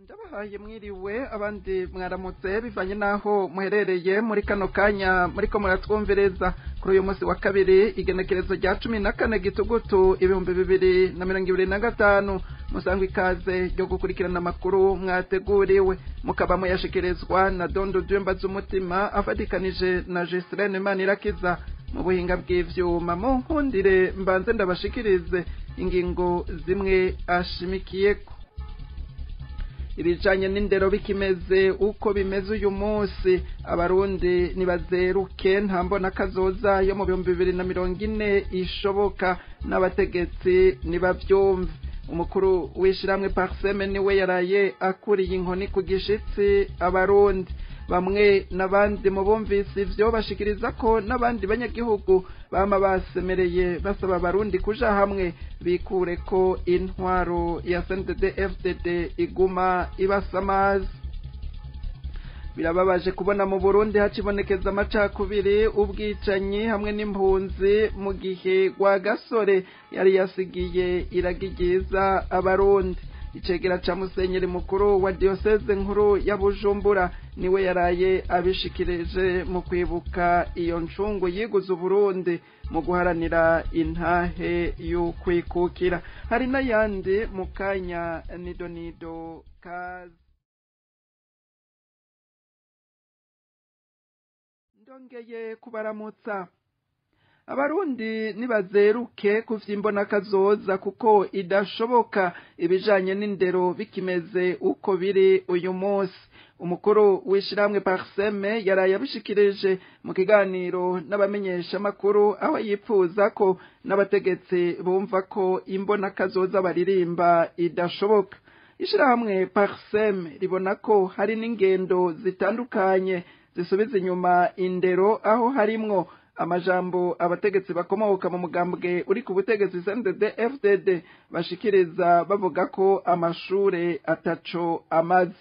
Ndabahaye mwiriwe, abandi mwaramutse, bivanye naho muherereye muri kano kanya muriko muratwumvireza kuri uyu munsi wa kabiri, igenekerezo rya 14 Gitugutu 2025. Musangwa ikaze ryo gukurikirana amakuru mwateguriwe, mukaba muyashikirizwa na Dondo Dwemba z'umutima afatikanije na Gislaine Manirakiza mu buhinga bw'ivyuma. Mu nkundire mbanze ndabashikirize ingingo zimwe ashimikiyeko. Ibijanye n'indero bikimeze uko bimeze uyu munsi, Abarundi nibazeruke, nta mbona kazoza yo mu 2040 ishoboka, n'abategetsi nibavyumve. Umukuru w'ishiramwe Parseme niwe yaraye akuriye inkoni ku gishitsi Abarundi. Bamwe n'abandi mu bumvise ivyo bashikiriza ko n'abandi banyagihugu bama basemereye basaba Abarundi kuja hamwe bikure ko intwaro ya CNDD FDD iguma ibasamaza. Birababaje kubona mu Burundi hacibonekeza amacakubiri, ubwicanyi hamwe n'impunzi mu gihe Rwagasore yari yasigiye iragi ryiza Abarundi. Icegera ca musenyeri mukuru wa diocese nkuru ya Bujumbura niwe yaraye abishikirije mu kwibuka iyo ncungu yiguze Uburundi mu guharanira intahe y'ukwikukira. Hari n'ayandi mu kanya, nido nido kazi. Ndongeye kubaramutsa. Abarundi nibazeruke kuvyimbona kazoza, kuko idashoboka ibijanye n'indero bikimeze uko biri uyu munsi. Umukuru w'ishiramwe Parseme yaraye abishikirije mu kiganiro n'abamenyesha makuru, aho yipfuza ko n'abategetsi bumva ko imbona kazoza baririmba idashoboka. Ishirahamwe Parseme ribona ko hari n'ingendo zitandukanye zisubiza inyuma indero, aho harimwo amajambo abategetsi bakomoka mu mugambwe uri ku butegetsi CNDD FDD bashikiriza bavuga ko amashure ataco amaze.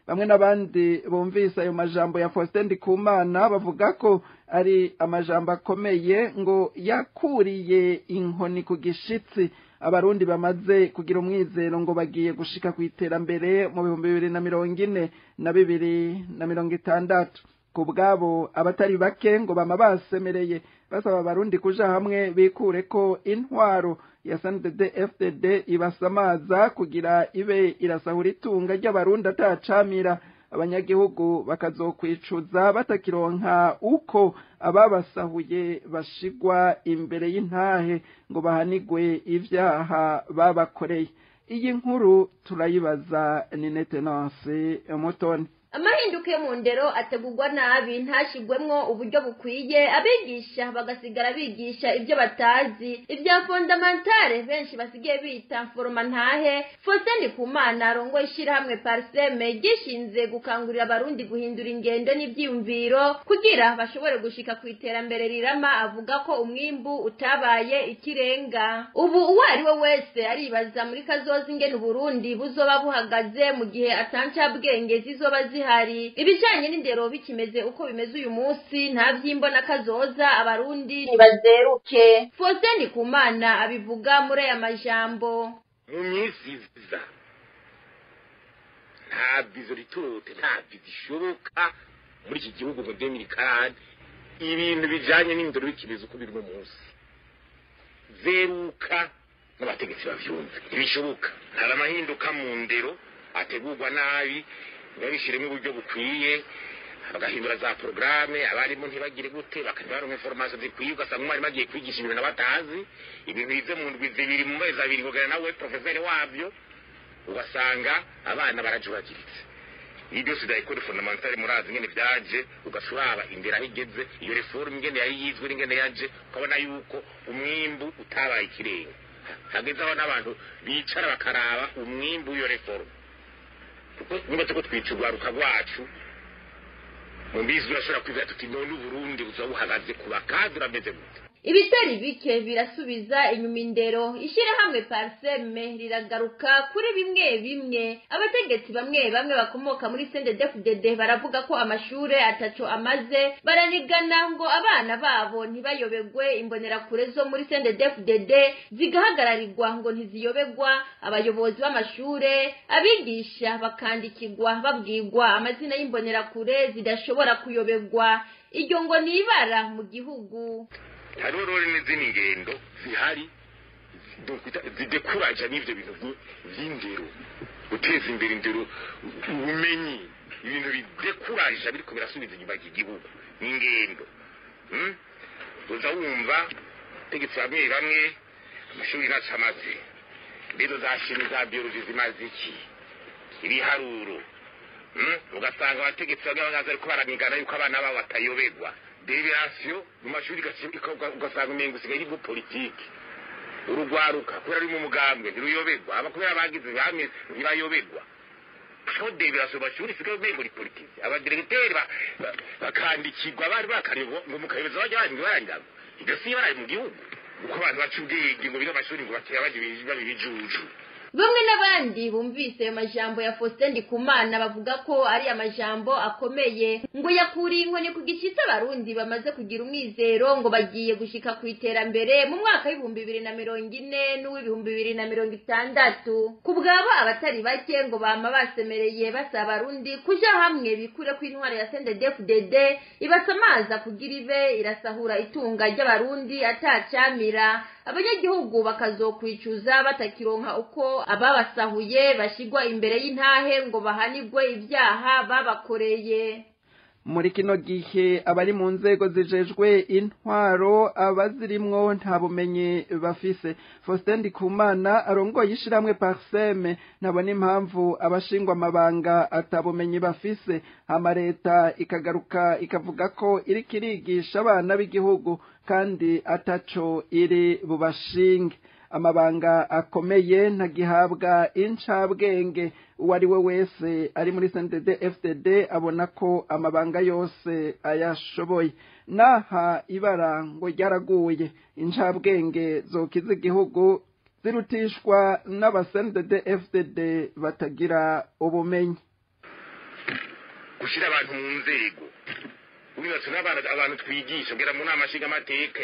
Bamwe n'abandi bumvise ayo majambo ya Faustin Ndikumana bavuga ko ari amajambo akomeye, ngo yakuriye inkoni ku gishitsi Abarundi bamaze kugira umwizero ngo bagiye gushika ku iterambere mu 2040 na 2060. Ku bwabo, abatari bake ngo bama basemereye basaba Abarundi kuja hamwe bikure ko intwaro ya CNDD FDD ibasamaza kugira ibe irasahura itunga ry'Abarundi atacamira, abanyagihugu bakazokwicuza batakironka uko ababasahuye bashigwa imbere y'intahe ngo bahanigwe ivyaha babakoreye. Iyi nkuru turayibaza Ninete Nancy Mutoni. Amahinduka yo mu ndero ategurwa nabi, ntashigwemwo uburyo bukwiye, abigisha bagasigara bigisha ibyo batazi, ibya fondamentale benshi basigaye bita foromantahe. Faustin Ndikumana arongoye ishirahamwe Parseme ryishinze gukangurira Abarundi guhindura ingendo n'ivyiyumviro kugira bashobore gushika ku iterambere rirama, avuga ko umwimbu utabaye ikirenga. Ubu uwo ari we wese aribaza muri kazoza ingene Uburundi buzoba buhagaze mu gihe atancabwenge zizoba zihari. Ibijanye n'indero bikimeze uko bimeze uyu munsi, nta vyimbona kazoza, Abarundi nibazeruke. Faustin Ndikumana abivuga muri aya majambo: Mu minsi iza nta vision ritote, nta vision ishoboka muri iki gihugu mu 2040 ibintu bijanye n'indero bikimeze uko biri mu munsi. Zeruka n'abategetsi bavyumve, ntibishoboka. Hari amahinduka mu ndero ategurwa nabi, ntibabishiremo uburyo bukwiye, bagahindura za porogaramu, abarimu ntibagire gute, bakabaronka information zikwiye, ugasanga umwarimu agiye kwigisha ibintu batazi, ibintu bize mu ndwi 2, mu mezi 2, kugira nawe professeur wabyo, ugasanga abana barajuragiritse. Ibi byose bya école fondamentale murazi ingene vyaje, ugasuraba imbere aho igeze iyo réforme, ingene yari yizwe n'ingene yaje, ukabona yuko umwimbu utabaye ikirenga. Hageze aho n'abantu bicara bakaraba umwimbu w'iyo réforme, kuko niba turiko twica urwaruka rwacu mu mbizi, urashobora kwibaza tuti: none Uburundi buza buhagaze ku bakazi urameze gute? Ibitari bike birasubiza inyuma indero. Ishirahamwe Parseme riragaruka kuri bimwe bimwe. Abategetsi bamwe bamwe bakomoka muri CNDD-FDD baravuga ko amashure ataco amaze, baranigana ngo abana babo ntibayobegwe. Imbonerakure zo muri CNDD-FDD zigahagararirwa ngo ntiziyobegwa. Abayobozi b'amashure, abigisha bakandikirwa babwirwa amazina y'imbonerakure zidashobora kuyobegwa. Iryo ngo ni ibara mu gihugu. Hariho rero n'izindi ngendo zihari zidekuraja n'ivyo bintu vy'indero, guteza imbere indero, ubumenyi, ibintu bidekuraja biriko birasubiza inyuma iki gihugu n'ingendo. Uza wumva tegetse bamwe bamwe amashuri ntaco amaze, rero za chimie, za biologie zimaze iki, ibiharuro. Ugasanga abategetsi bamwe bamwe bariko baranigana yuko abana babo batayobegwa. Délibération mu mashuri ugasanga umengo usigaye ari politiki. Urugwaruka kubera ari mu mugambwe ntiruyobegwa, aba kubera bagize bamwe ntibayobegwa. Aho délibération mu mashuri isigaye umengo ni politiki. Abadiregiteri bakandikirwa bari bakariwe ngo mukayobeza bajya barangira. Iryo si ibara mu gihugu uko abantu baca ubwenge ngo biga amashuri ngo batera baja ibijuju. Bamwe n'abandi bumvise ayo majambo ya Faustin Ndikumana bavuga ko ari amajambo akomeye, ngo yakuriye inkoni ku gishitsi Abarundi bamaze kugira umwizero ngo bagiye gushika ku iterambere mu mwaka w'2040 n'uw'2060. Ku bwabo abatari bake ngo bama basemereye basaba Abarundi kuja hamwe bikure ko intwaro ya CNDD-FDD ibasamaza kugira ibe irasahura itunga ry'Abarundi atacamira, abanyagihugu bakazokwicuza batakironka uko ababasahuye bashigwa imbere y'intahe ngo bahanigwe ibyaha babakoreye. Muri kino gihe abari mu nzego zijejwe intwaro abazirimwo nta bumenyi bafise. Faustin Ndikumana arongoye ishiramwe Parseme ntabona impamvu abashingwa amabanga atabumenyi bafise, hama leta ikagaruka ikavuga ko iriko irigisha abana b'igihugu kandi ataco iri bubashinge. Amabanga akomeye ntagihabwa incabwenge. Uwo ari we wese ari muri CNDD FDD abona ko amabanga yose ayashoboye. Naha ibara ngo ryaraguye, incabwenge zokiza igihugu zirutishwa n'aba CNDD FDD batagira ubumenyi. Gushira abantu mu nzego wibatse n'abana abantu twigisha kugira mu nama nshinga amateka,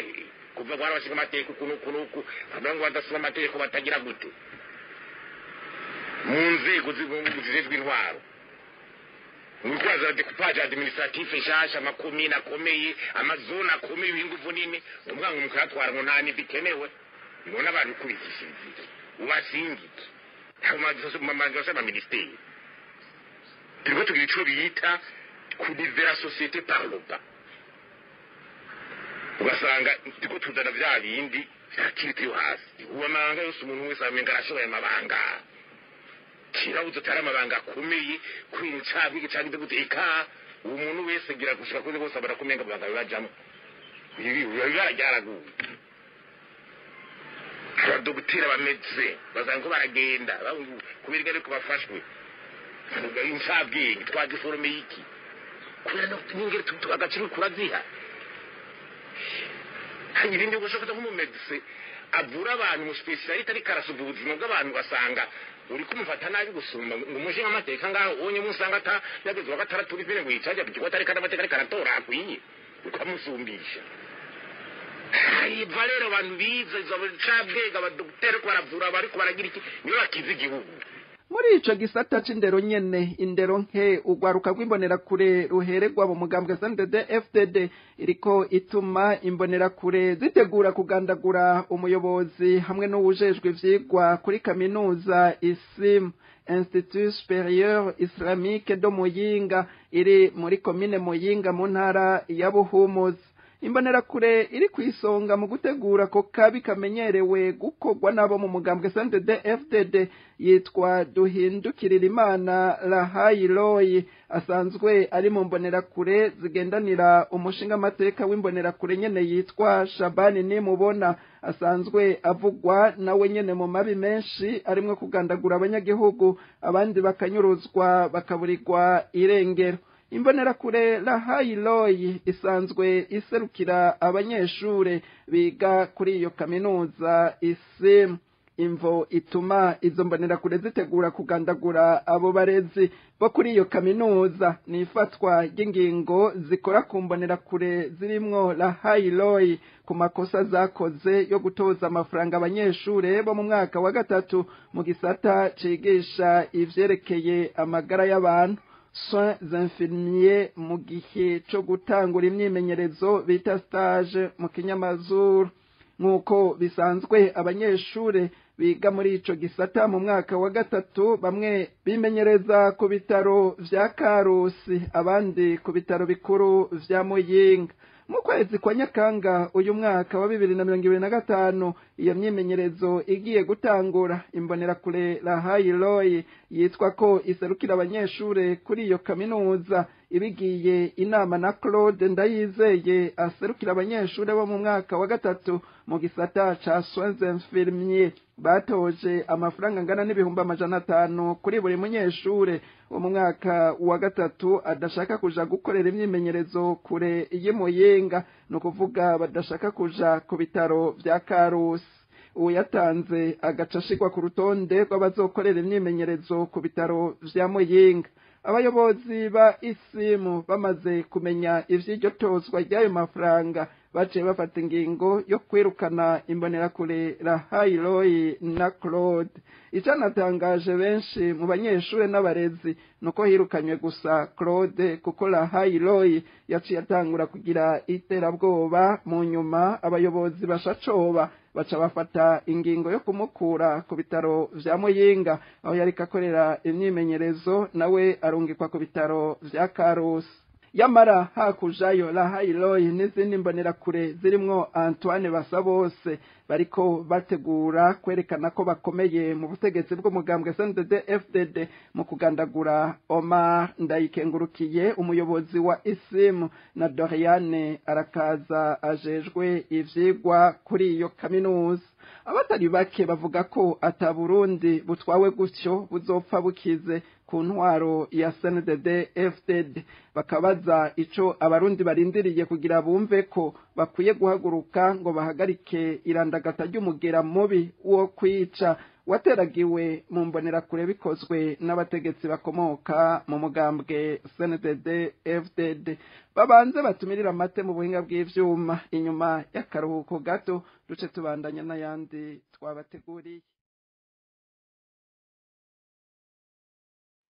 kuva kwa abashinga amateka uku n'uku n'uku, ngo badasoma amategeko batagira gute mu nzego zijejwe intwaro. Mu za découpage administratif nshasha, amakomine akomeye, amazone akomeye, ibinguvu nini, umwana ngo mukayatwara ngo nta ntibikenewe. None abantu kubigishiriza iki, ubashinga iki? Mu minisiteri turiko tugira ico bita kunivera société par le bas, ugasanga turiko tuzana vya bindi vyakirite yo hasi. Ubu amabanga yose umuntu wese amenga arashoboye amabanga, kirabuze atari amabanga akomeye kwincabwenge canke gute, eka uwo muntu wese gira gushika kuri bose abara kumenga amabanga bibajamwo. Ibi biba ryaraguye. Abadogiteri, abamedse bazanga ko baragenda kubera ariko bafashwe incabwenge twagiforomeye iki, kubera n'ingere agaciro kuraziha. Hari ibindi ushobora nk'umumedse avura abantu, mu spécialiste, ariko arasuva ubuzima bw'abantu, ugasanga uri kumufata nabi gusumba ngo umushinga amateka ngaho ubonye umusanga ata yageze wa gatandatu uri ngo yicaje ku kigo atari kandi amateka ariko aratora akwiye ukamusumbisha. Iva rero abantu bize izo ncabwenge, abadogiteri ko baravura bariko baragira iki, nibo bakiza igihugu. Muri ico gisata c'indero nyene, indero nke urwaruka rw'imbonerakure ruheregwa mu mugambwe CNDD FDD iriko ituma imbonerakure zitegura kugandagura umuyobozi hamwe n'uwujejwe ivyigwa kuri kaminuza ISIM, Institut Supérieur Islamique de Muyinga, iri muri komine Muyinga mu ntara ya Buhumuza. Imbonerakure iri kw'isonga mu gutegura ko kabi kamenyerewe gukorwa nabo mu mugambwe CNDD FDD yitwa Duhindukirira Imana Rahayiroyi, asanzwe ari mu mbonerakure zigendanira umushinga amateka w'imbonerakure nyene yitwa Shabani Nimubona, asanzwe avugwa nawe nyene mu mabi menshi arimwo kugandagura abanyagihugu, abandi bakanyuruzwa bakaburirwa irengero. Imbonerakure Lahayiloyi isanzwe iserukira abanyeshure biga kuri iyo kaminuza isimu. Imvo ituma izo mbonerakure zitegura kugandagura abo barezi bo kuri iyo kaminuza ni ifatwa ry'ingingo zikora ku mbonerakure zirimwo Lahayiloyi ku makosa zakoze yo gutoza amafaranga abanyeshure bo mu mwaka wa gatatu mu gisata cigisha ivyerekeye amagara y'abantu, soins infirmiers, mu gihe co gutangura imyimenyerezo bita stage mu kinyamazuru. Nk'uko bisanzwe, abanyeshure biga muri ico gisata mu mwaka wa gatatu bamwe bimenyereza ku bitaro vya Karusi, abandi ku bitaro bikuru vya Muyinga. Mu kwezi kwa Nyakanga uyu mwaka wa 2025 iyo myimenyerezo igiye gutangura, imbonerakure Lahayiloyi yitwa ko iserukira abanyeshure kuri iyo kaminuza ibigiye inama na Claude Ndayizeye aserukira abanyeshure bo mu mwaka wa gatatu mu gisata ca soins infirmiers, batoje amafaranga angana n'500,000 kuri buri munyeshure wo mu mwaka wa gatatu adashaka kuja gukorera imyimenyerezo kure y'Imuyinga, ni ukuvuga badashaka kuja ku bitaro vya Karusi. Uwo yatanze agaca ashigwa ku rutonde rw'abazokorera imyimenyerezo ku bitaro vya Muyinga. Abayobozi ba isimu bamaze kumenya ivy'iryo tozwa ry'ayo mafaranga, baciye bafata ingingo yo kwirukana imbonerakure Lahayiloyi na Claude. Icanatangaje benshi mu banyeshure n'abarezi nuko hirukanywe gusa Claude, kuko Lahayiloyi yaciye atangura kugira iterabwoba. Mu nyuma abayobozi bashacoba baca bafata ingingo yo kumukura ku bitaro vya Muyinga aho yariko akorera imyimenyerezo, nawe arungikwa ku bitaro vya Karusi. Yamara hakujayo Lahayiloyi n'izindi mbonerakure zirimwo Antoine Basabose bariko bategura kwerekana ko bakomeye mu butegetsi bw'umugambwe CNDD FDD mu kugandagura Omar Ndayikengurukiye, umuyobozi wa isimu, na Doriane Arakaza ajejwe ivyigwa kuri iyo kaminuza. Abatari bake bavuga ko ata Burundi butwawe gutyo buzopfa bukize ku ntwaro ya CNDD FDD, bakabaza ico abarundi barindiriye kugira bumve ko bakwiye guhaguruka ngo bahagarike irandagata ry'umugera mubi wo kwica wateragiwe mu mbonerakure bikozwe n'abategetsi bakomoka mu mugambwe CNDD FDD. Babanze batumirira amate mu buhinga bw'ivyuma, inyuma y'akaruhuko gato duce tubandanya n'ayandi twabateguriye.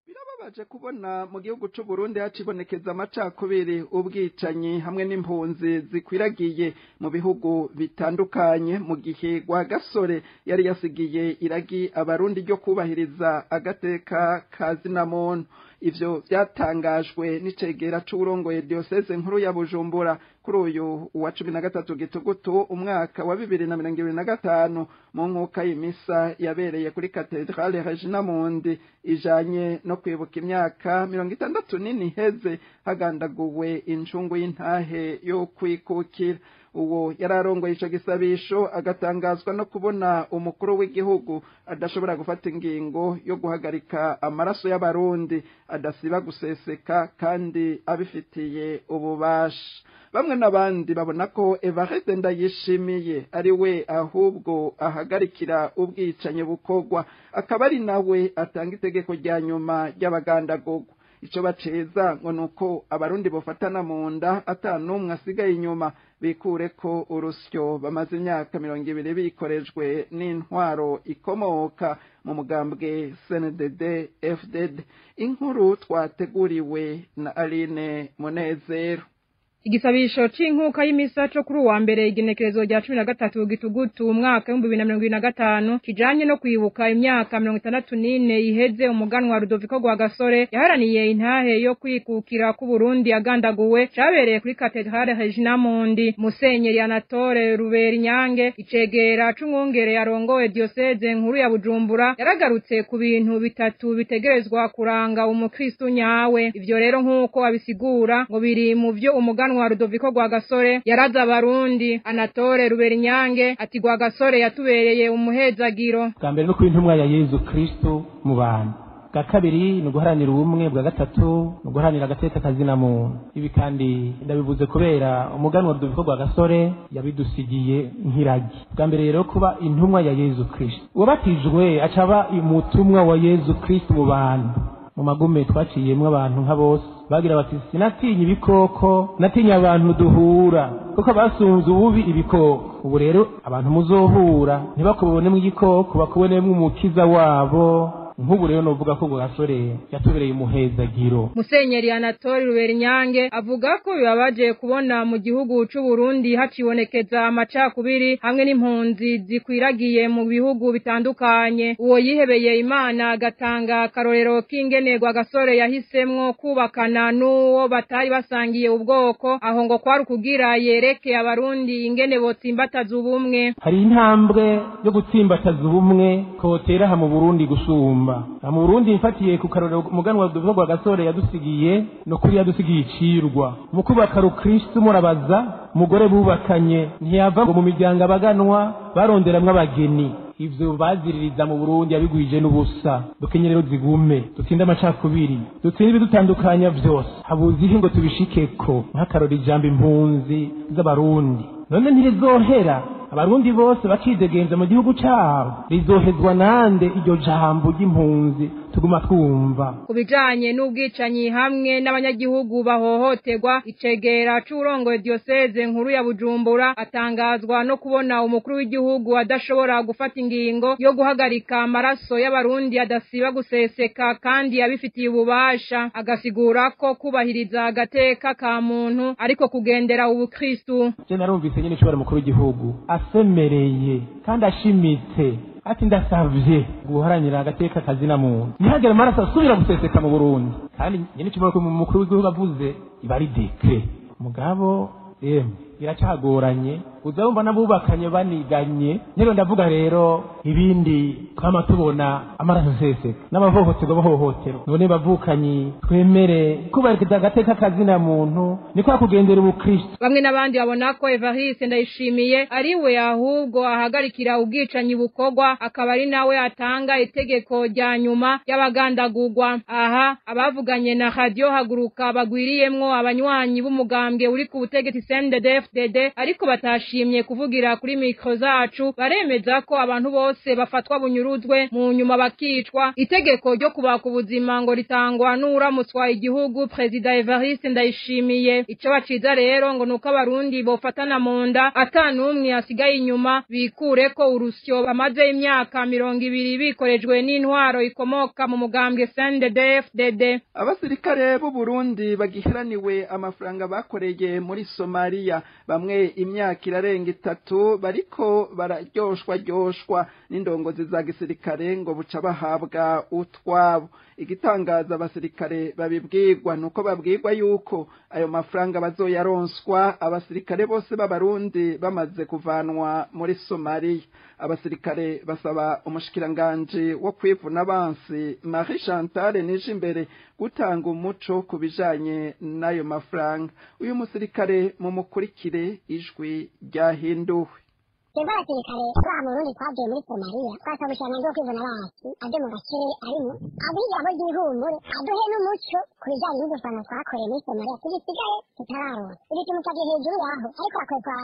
Birababaje kubona mu gihugu c'u Burundi hacibonekeza amacakubiri, ubwicanyi hamwe n'impunzi zikwiragiye mu bihugu bitandukanye, mu gihe Rwagasore yari yasigiye iragi abarundi ryo kubahiriza agateka ka zina muntu. Ivyo vyatangajwe n'icegera c'uwurongoye diocese nkuru ya Bujumbura kuri uyu wa 13 Gitugutu umwaka wa 2025 mu nkuka y'imisa yabereye kuri Cathedrale Regina Mundi ijanye no kwibuka imyaka 64 iheze hagandaguwe incungu y'intahe yo kwikukira. Uwo yararongoye ico gisabisho agatangazwa no kubona umukuru w'igihugu adashobora gufata ingingo yo guhagarika amaraso y'abarundi adasiba guseseka kandi abifitiye ububasha. Bamwe n'abandi babona ko Evariste Ndayishimiye ari we ahubwo ahagarikira ubwicanyi bukorwa, akaba ari nawe atanga itegeko rya nyuma ry'abagandagurwa. Ico baceza ngo nuko abarundi bofatana mu nda ata n'umwe asigaye inyuma, bikure ko urusyo bamaze imyaka 20 bikorejwe n'intwaro ikomoka mu mugambwe CNDD FDD. Inkuru twateguriwe na Aline Munezero. Igisabisho c'inkuka y'imisa co kuri uwa mbere igenekerezo rya 13 Gitugutu umwaka 2025 kijanye no kwibuka imyaka 64 iheze umuganwa Rudoviko Rwagasore yaharaniye intahe yo kwikukira ku Burundi agandaguwe, cabereye kuri Cathedrale Regina Mundi. Musenyeri Anatole Ruberinyange, icegera c'umwungere yarongoye diocese nkuru ya Bujumbura, yaragarutse ku bintu bitatu bitegerezwa kuranga umukristo nyawe. Ivyo rero nk'uko abisigura ngo biri mu vyo umuganwa Rudoviko Rwagasore yaraza abarundi. Anatole Ruberinyange ati Rwagasore yatubereye umuhezagiro. Bwa mbere no kw'intumwa ya Yezu Kristo mu bantu, Bwa kabiri ni uguharanira ubumwe, bwa gatatu ni uguharanira agateka kazina muntu. Ibi kandi ndabivuze kubera umuganwa Rudoviko Rwagasore yabidusigiye nk'iragi. Bwa mbere rero kuba intumwa ya Yezu Kristo, uwabatijwe acaba umutumwa wa Yezu Kristo mu bantu. Mu magume twaciyemwo abantu nka bose bagira bati sinatinya ibikoko, natinya abantu duhura, kuko basunze ububi ibikoko. Ubu rero abantu muzohura ntibakubonemo igikoko, bakubonemo umukiza wabo. Nk'ubu rero novuga ko Rwagasore yatubereye umuhezagiro. Musenyeri Anatole Ruberinyange avuga ko bibabaje kubona mu gihugu c'u Burundi hacibonekeza amacakubiri hamwe n'impunzi zikwiragiye mu bihugu bitandukanye. Uwo yihebeye Imana agatanga akarorero k'ingene Rwagasore yahisemwo kubakana n'uwo batari basangiye ubwoko, aho ngo kwari ukugira yereke Abarundi ingene botsimbataza ubumwe. Hari intambwe yo gutsimbataza ubumwe kotera aha mu Burundi gusumba. Mu Burundi mfatiye ku karorero umuganwa Rudoviko Rwagasore yadusigiye, no kuri yadusigiye icirwa mu kubaka rukristo. Murabaza umugore bubakanye ntiyava ngo mu miryango abaganwa baronderamwo abageni, ivyo baziririza mu Burundi yabigwije n'ubusa. Dukenye rero zigume, dutsinde amacakubiri, dutsinde ibidutandukanya vyose. Habuze iki ngo tubishikeko? Nk'akarorero ijambo impunzi z'Abarundi none ntirizohera Abarundi bose bakidegenza mu gihugu cabo? Rizohezwa nande iryo jambo ry'impunzi tuguma twumva? Ku bijanye n'ubwicanyi hamwe n'abanyagihugu bahohoterwa, icegera c'uwurongoye diyoseze nkuru ya Bujumbura atangazwa no kubona umukuru w'igihugu adashobora gufata ingingo yo guhagarika amaraso y'Abarundi adasiba guseseka kandi abifitiye ububasha, agasigura ko kubahiriza agateka ka muntu ariko kugendera ubukristu. Je narumvise nyene ishobora umukuru w'igihugu asemereye kandi ashimitse ati ndasavye guharanira agateka kazina muntu, ntihagere amaraso asubira guseseka mu Burundi. Kandi nyene ico umukuru w'igihugu avuze iba ari dekre, mugabo emwe biracagoranye, uzabumva n'abubakanye baniganye. Rero ndavuga rero ibindi twama tubona amaraso aseseka n'abahohoterwa bahohoterwa. None bavukanyi, twemere kubahiriza agateka kazina muntu ni kwa kugendera ubukristo. Bamwe n'abandi babona ko Evariste Ndayishimiye ari we ahubwo ahagarikira ubwicanyi bukorwa, akaba ari nawe atanga itegeko rya nyuma y'abagandagurwa. Aha abavuganye na Radio Haguruka bagwiriyemwo abanywanyi b'umugambwe uri ku butegetsi CNDD-FDD ariko batashimye kuvugira kuri mikro zacu, baremeza ko abantu bose bafatwa bunyuruzwe mu nyuma bakicwa. Itegeko ryo kubaka ubuzima ngo ritangwa n'uramutswa igihugu Perezida Evariste Ndayishimiye. Ico baciza rero ngo nuko Abarundi bofatana mu nda ata n'umwe asigaye inyuma, bikureko urusyo bamaze imyaka 20 bikorejwe n'intwaro ikomoka mu mugambwe CNDD-FDD. Abasirikare b'u Burundi bagiheraniwe amafaranga bakoreye muri Somalia, bamwe imyaka irarenga 3 bariko bararyoshwa ryoshwa n'indongozi za gisirikare ngo buca bahabwa utwabo. Igitangaza abasirikare babibwirwa nuko babwirwa yuko ayo mafaranga bazoyaronswa abasirikare bose b'Abarundi bamaze kuvanwa muri Somalia. Abasirikare basaba umushikiranganje wo kwivuna abansi Marie Chantal Nijimbere gutanga umuco kubijanye n'ayo mafaranga. Uyu musirikare mumukurikire, ijwi ryahinduwe. Twebwe abasirikare twaha mu Burundi twagiye muri Somaliya, twasaba ubushikiranganji bwo kwivuna abansi aje mu gacerere arimwo, aduhe ijambo ry'ihumure, aduhe n'umuco ku bijanye n'udufaranga twakoreye muri Somaliya tugisigaye tutararonka. Ibi tumusavye hejuru yaho, ariko hakorwa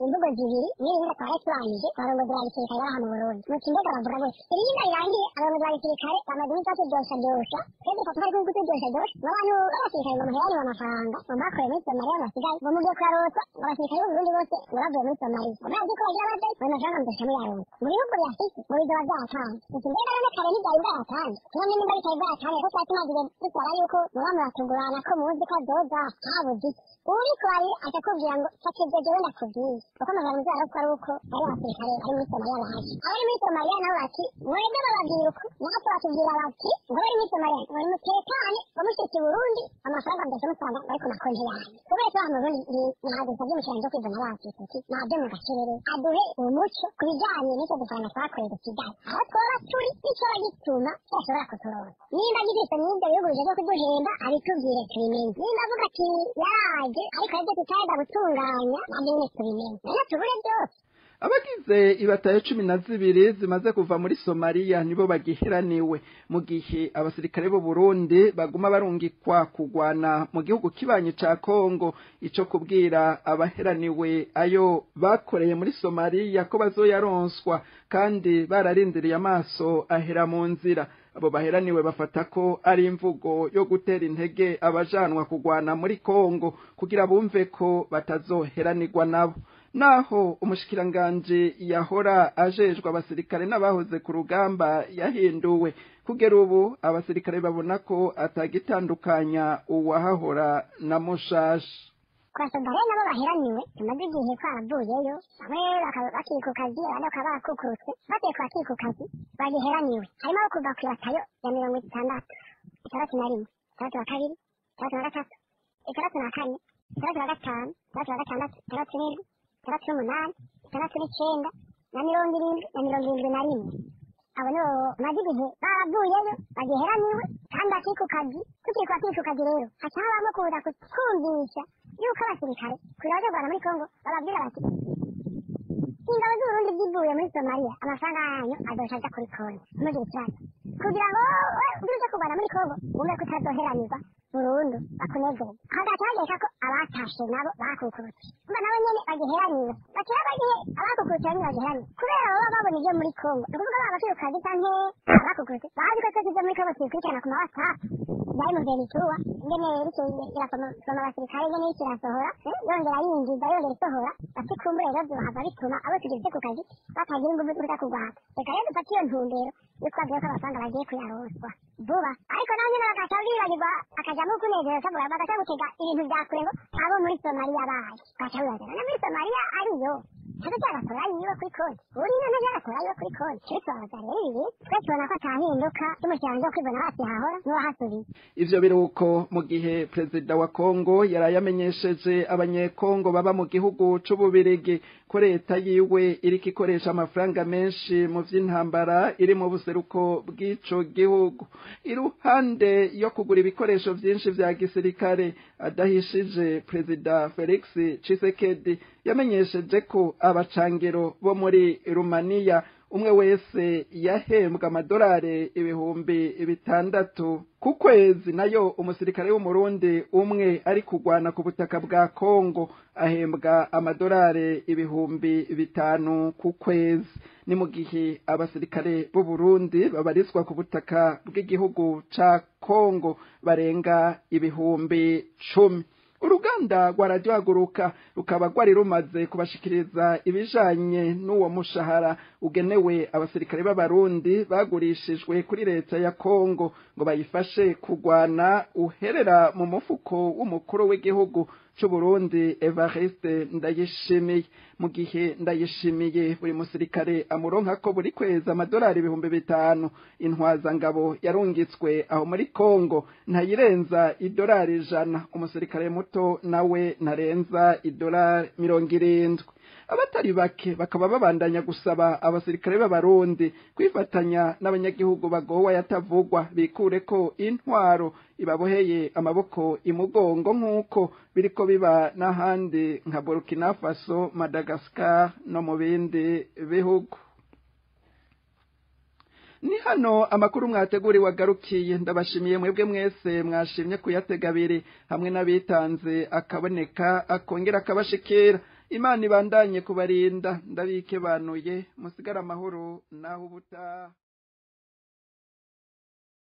imvugo zibiri n'irinda twari tubanije abarongozi ba gisirikare b'aha mu Burundi. Muti mbega bavuga gute? Irinda rirangiye abarongozi ba gisirikare bamaze iminsi batudoshadoshya, twebwe dufata ko ari kutudoshadosha, ngo abantu b'abasirikare ngo muheraniwe amafaranga ngo mwakoreye muri Somaliya ngo basigaye, ngo mugiye kuyaronswa, ngo abasirikare b'u Burundi bose ngo bavuye muri Somaliya, ngo murazi ko bagira baje ayo mafaranga mudasha muyaronka mu bihugu biyafise ngo bizoba vyatanze. Uti mbega none kare ntivyari bwayatanze? None nimba bitari bwayatanze ko twari tumaze igihe dusaba yuko muba muratugurana ko muzi ko azoza, habuze iki? Uwuriko aca akubwira ngo fata ivyo jewe ndakubwiye, kuko amafaranga muzoyaronka ari uko ari abasirikare bari muri Somaliya baje. Abari muri Somaliya nabo bati mwebwe bababwira uku, natwe batubwira bati ngo bari muri Somaliya ngo nimutekane, ngo mushitse i Burundi amafaranga mudasha musanga bari ku makonti yanyu. Twebwe twaha mu Burundi ntabwo dusavye umushikiranganji wo kwivuna abansi tuti naje mu gacerere aduhe umuco ku bijanye n'icyo dufaranga twakoreye dusigaye, aho twoba turi n'icoba gituma tudashobora kuturonka. Nimba gifise n'ivyo bihugu bijejwe kuduhemba abitubwire tubimenye, nimba avuga ati yaraje ariko arivyo tutaheza gutunganya navyo nyene tubimenye, none tubure vyose. Abagize ibatayo 12 zimaze kuva muri Somalia nibo bagiheraniwe, mu gihe abasirikare b'u Burundi baguma barungikwa kugwana mu gihugu kibanyi ca Kongo. Ico kubwira abaheraniwe ayo bakoreye muri Somalia ko bazoyaronswa kandi bararindiriye amaso ahera mu nzira. Abo baheraniwe bafata ko ari imvugo yo gutera intege abajanwa kugwana muri Kongo kugira bumve ko batazoheranirwa nabo. Naho umushikiranganje yahora ajejwe abasirikare n'abahoze ku rugamba yahinduwe, kugera ubu abasirikare babona ko atagitandukanya uwahahora na mushasha. Kwasoda rero nabo baheraniwe tumaze igihe twaravuyeyo, bamwe bakiri ku kazi, abandi bakaba barakukurutse. Bagiye kwakiri ku kazi bagiheraniwe harimo abo kuva ku ibatayo ya 61, 61, 62, 63, 64, 65, 66, 67, 68, 69 na 70 na 71. Abo nibo bamaze igihe baravuyeyo bagiheraniwe kandi bakiri ku kazi. Tukiri kwakiri ku kazi rero haca habamo kuza kutwumvisha yuko abasirikare kugira baje kurwana muri Kongo bababwira bati ingabo z'Uburundi zivuye muri Somalia amafaranga yanyu azoca aja kuri konti, ntugire ikibazo, kugira ngo uje kurwana muri Kongo wumve ko utazoheranirwa burundu bakunezerwe. Hagaca hageka ko abatashe nabo bakukurutse, umva nabo nyene bagiheraniwe, bakira bagihe abakukurutse bamwe bagiheraniwe kubera baba babona ivyo muri Kongo. Ni ukuvuga baba bakiri ku kazi canke abakukurutse bazi ko twese ivyo muri Kongo tubikurikirana ku ma WhatsApp yari mu Ventura, ingene irasoma abasirikare, ingene iriko irasohora yongera yinjiza yongera isohora, bati kumbure rero vyohava bituma abo tugeze ku kazi batagira inguvu zo kuja kurwana. Reka rero dufate iyo ntumbero yo kubabwira ko amafaranga bagiye kuyaronswa vuba, ariko naho nyene bagaca bibagirwa akajamwo kunezero kavuga bagaca gutega ibintu vya kure ngo abo muri Somalia baje, bagaca bibaza none muri Somalia ariyo ntazo ryagatora yiwe kuri konti, uri none ryagatora yiwe kuri konti. Twe tubabaza rero ibi, twe tubona ko atahinduka y'umushikiranganji wo kwivuna hasi hahora n'uwahasubiye. Ivyo biruko mu gihe perezida wa Kongo yaraye amenyesheje abanyekongo baba mu gihugu c'Ububirigi ko leta yiwe iriko ikoresha amafaranga menshi mu vy'intambara iri mu buseruko bw'ico gihugu. Iruhande yo kugura ibikoresho vyinshi vya gisirikare adahishije, perezida Felix Tshisekedi yamenyesheje ko abacangero bo muri Rumaniya umwe wese yahembwa amadolari 6,000 ku kwezi, nayo umusirikare w'Umurundi umwe ari kugwana ku butaka bwa Kongo ahembwa amadolari 5,000 ku kwezi. Ni mu gihe abasirikare b'u Burundi babarizwa ku butaka bw'igihugu ca Kongo barenga 10,000. Uruganda rwa Radio Haguruka rukaba rwari rumaze kubashikiriza ibijanye n'uwo mushahara ugenewe abasirikare b'Abarundi bagurishijwe kuri leta ya Kongo ngo bayifashe kugwana, uherera mu mufuko w'umukuru w'igihugu c'u Burundi Evariste Ndayishimiye. Mu gihe Ndayishimiye buri musirikare amuronka ko buri kwezi amadolari 5,000, intwazangabo yarungitswe aho muri Kongo ntayirenza idolari 100, umusirikare muto nawe ntarenza idolari 70. Abatari bake bakaba babandanya gusaba abasirikare b'Abarundi kwifatanya n'abanyagihugu bagowa yatavugwa bikure ko intwaro ibaboheye amaboko imugongo nk'uko biriko biba n'ahandi nka Burkina Faso, Madagascar no mu bindi bihugu. Ni hano amakuru mwateguriwe agarukiye. Ndabashimiye mwebwe mwese mwashimye kuyatega abiri, hamwe n'abitanze akaboneka akongera akabashikira. Imana ibandanye kubarinda, ndabike banuye musigara amahoro naho ubutaha.